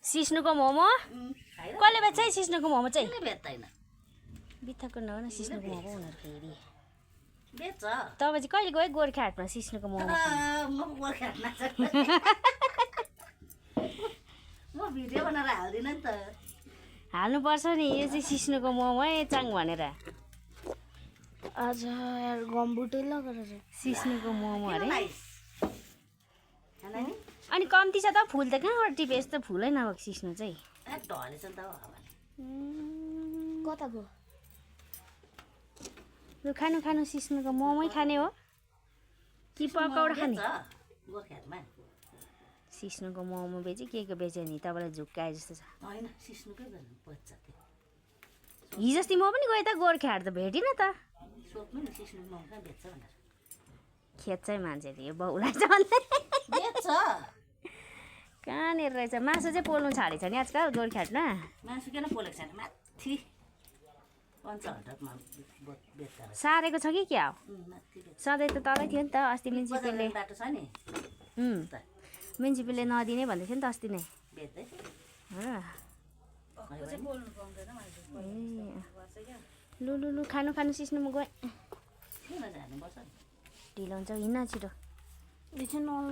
सिस्नुको मोमो कसले बेच्छ है सिस्नुको मोमो चाहिँ बेच्दैन बित्थाको नगर्न सिस्नुको मोमो उनीहरू फेरि बेच्छ तपाईँ चाहिँ कहिले गयो गोर्खाहाटमा सिस्नुको मोमो म गोर्खा म भिडियो बनाएर हाल्दिनँ नि त हाल्नुपर्छ नि यो चाहिँ सिस्नुको मोमो है चाङ भनेर आज यार गम्बुटै लगेर सिस्नुको मोमो अरे खाना नि अनि कम्ती छ त फुल त कहाँबाट टिपे यस्तो फुलै नभएको सिस्नु चाहिँ ढलेछ नि त हावाले कता गयो लु खानु खानु सिस्नुको मोमै खाने हो कि पकौडा खाने गोर्खामा सिस्नुको मोमो बेच्यो के बेच्यो नि तपाईँलाई झुक्काए जस्तो छ होइन सिस्नुकै बेच्छ त्यो हिजोस्ति म पनि गएँ त गोर्खाहाट त भेटिनँ त सोध्नु नि सिस्नुको मोमो कहाँ बेच्छ भनेर खेच्छै मान्छेले यो बाउलाई चाहिँ भन्दै बेच्छ कहाँनिर रहेछ मासु चाहिँ पोल्नु छाडेको छ नि आजकल गोर्खाहाटमा मासु किन पोलेको छैन माथि पञ्चहट्टमा बेच्छ सारेको छ कि क्या हो माथि बेच्छ सधैँ त तलै थियो नि त अस्ति म्युनिसिपलले बाटो छ नि म्युनिसिपलले नदिने भन्दै थियो नि त अस्ति नै बेच्दै हो ए लु लु लु खानु खानु सिस्नु म गएँ किन जानुपर्छ नि ढिलो हुन्छ हिँड्न छिटो एकछिन नल